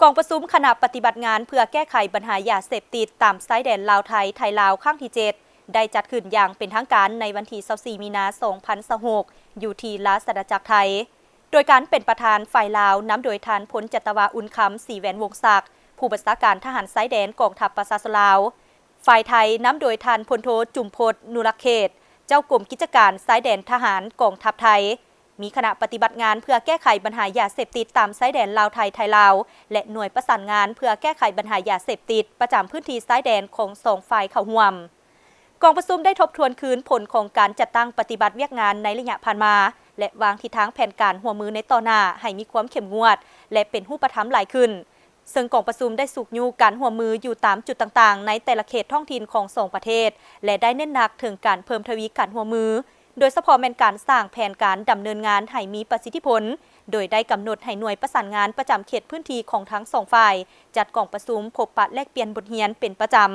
ກອງປະຊຸມຄະນະປະຕິບັດງານເພື່ອແກ້ໄຂບັນຫາຢາເສບຕິດຕາມຊາຍແດນລາວໄທ ໄທລາວ ຄັ້ງທີເຈັດ ໄດ້ຈັດຂຶ້ນຢ່າງເປັນທາງການໃນວັນທີຊາວສີ່ ມີນາ ສອງພັນຊາວຫົກ ຢູ່ທີ່ລາຊະອານາຈັກໄທ, ໂດຍການເປັນປະທານຝ່າຍລາວ ນຳໂດຍທ່ານ ພົນຈັດຕະວາ ອຸ່ນຄຳ ສີແຫວນວົງສັກ ຜູ້ບັນຊາການທະຫານຊາຍແດນກອງທັບປະຊາຊົນລາວ, ຝ່າຍໄທ ນຳໂດຍທ່ານ ພົນໂທ ຈຸມພົດ ນຸລັກເຂດ ເຈົ້າກົມກິດຈະການຊາຍແດນທະຫານກອງທັບໄທ, ມີຄະນະປະຕິບັດງານເພື່ອແກ້ໄຂບັນຫາຢາເສບຕິດຕາມຊາຍແດນລາວໄທ ໄທລາວ ແລະ ໜ່ວຍປະສານງານເພື່ອແກ້ໄຂບັນຫາຢາເສບຕິດປະຈຳພື້ນທີ່ຊາຍແດນຂອງສອງຝ່າຍເຂົ້າຮ່ວມ. ກອງປະຊຸມໄດ້ທົບທວນຄືນຜົນຂອງການຈັດຕັ້ງປະຕິບັດວຽກງານໃນໄລຍະຜ່ານມາ ແລະ ວາງທິດທາງແຜນການຮ່ວມມືໃນຕໍ່ໜ້າໃຫ້ມີຄວາມເຂັ້ມງວດ ແລະ ເປັນຮູບປະທຳຫຼາຍຂຶ້ນ. ເຊິ່ງກອງປະຊຸມໄດ້ຊຸກຍູ້ການຮ່ວມມືຢູ່ຕາມຈຸດຕ່າງໆ ໃນແຕ່ລະເຂດທ້ອງຖິ່ນຂອງສອງປະເທດ ແລະ ໄດ້ເນັ້ນໜັກເຖິງການເພີ່ມທະວີການຮ່ວມມື, ໂດຍສະເພາະແມ່ນການສ້າງແຜນການດຳເນີນງານໃຫ້ມີປະສິດທິຜົນ, ໂດຍໄດ້ກຳນົດໃຫ້ໜ່ວຍປະສານງານປະຈຳເຂດພື້ນທີ່ຂອງທັງສອງຝ່າຍ ຈັດກອງປະຊຸມພົບປະແລກປ່ຽນບົດຮຽນເປັນປະຈຳ.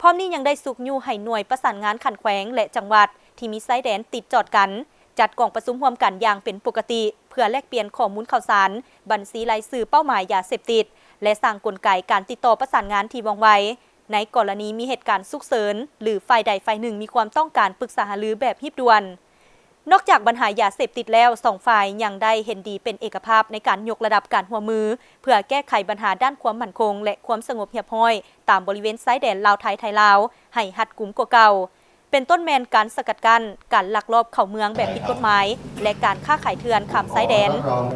ພ້ອມນີ້ຍັງໄດ້ຊຸກຍູ້ໃຫ້ໜ່ວຍປະສານງານຂັ້ນແຂວງ ແລະ ຈັງຫວັດທີ່ມີຊາຍແດນຕິດຈອດກັນ ຈັດກອງປະຊຸມຮ່ວມກັນຢ່າງເປັນປົກກະຕິ ເພື່ອແລກປ່ຽນຂໍ້ມູນຂ່າວສານ, ບັນຊີລາຍຊື່ເປົ້າໝາຍຢາເສບຕິດ ແລະ ສ້າງກົນໄກການຕິດຕໍ່ປະສານງານທີ່ວ່ອງໄວ ໃນກໍລະນີມີເຫດການສຸກເສີນ ຫຼື ຝ່າຍໃດຝ່າຍໜຶ່ງມີຄວາມຕ້ອງການປຶກສາຫາລືແບບຮີບດ່ວນ. ນອກຈາກບັນຫາຢາເສບຕິດແລ້ວ, ສອງຝ່າຍຍັງໄດ້ເຫັນດີເປັນເອກະພາບໃນການຍົກລະດັບການຮ່ວມມື ເພື່ອແກ້ໄຂບັນຫາດ້ານຄວາມໝັ້ນຄົງ ແລະ ຄວາມສະຫງົບຮຽບຮ້ອຍຕາມບໍລິເວນຊາຍແດນລາວໄທ ໄທລາວ ໃຫ້ຮັດກຸມກວ່າເກົ່າ. ເປັນຕົ້ນແມ່ນການສະກັດກັ້ນການລັກລອບເຂົ້າເມືອງແບບຜິດກົດໝາຍ ແລະ ການຄ້າຂາຍເຖື່ອນຂ້າມຊາຍແດນ,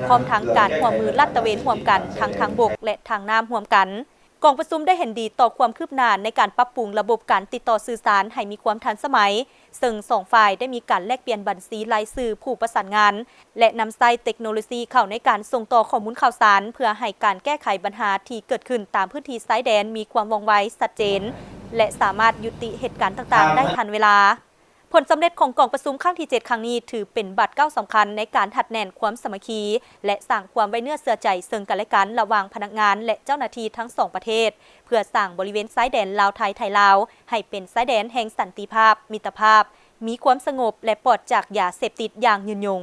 ພ້ອມທັງການຮ່ວມມືລາດຕະເວນຮ່ວມກັນທັງທາງບົກ ແລະ ທາງນ້ຳຮ່ວມກັນ. ກອງປະຊຸມໄດ້ເຫັນດີຕໍ່ຄວາມຄືບໜ້າໃນການປັບປຸງລະບົບການຕິດຕໍ່ສື່ສານໃຫ້ມີຄວາມທັນສະໄໝ, ເຊິ່ງສອງຝ່າຍໄດ້ມີການແລກປ່ຽນບັນຊີລາຍຊື່ຜູ້ປະສານງານ ແລະ ນຳໃຊ້ເຕັກໂນໂລຊີເຂົ້າໃນການສົ່ງຕໍ່ຂໍ້ມູນຂ່າວສານ ເພື່ອໃຫ້ການແກ້ໄຂບັນຫາທີ່ເກີດຂຶ້ນຕາມພື້ນທີ່ຊາຍແດນມີຄວາມວ່ອງໄວ, ຊັດເຈນ ແລະ ສາມາດຍຸຕິເຫດການຕ່າງໆໄດ້ທັນເວລາ. ຜົນສຳເລັດຂອງກອງປະຊຸມຄັ້ງທີເຈັດຄັ້ງນີ້ ຖືເປັນບາດກ້າວສຳຄັນໃນການຮັດແໜ້ນຄວາມສາມັກຄີ ແລະ ສ້າງຄວາມໄວ້ເນື້ອເຊື່ອໃຈເຊິ່ງກັນແລະກັນລະຫວ່າງພະນັກງານ ແລະ ເຈົ້າໜ້າທີ່ທັງສອງປະເທດ ເພື່ອສ້າງບໍລິເວນຊາຍແດນລາວໄທ ໄທລາວ ໃຫ້ເປັນຊາຍແດນແຫ່ງສັນຕິພາບ, ມິດຕະພາບ, ມີຄວາມສະຫງົບ ແລະ ປອດຈາກຢາເສບຕິດຢ່າງຍືນຍົງ.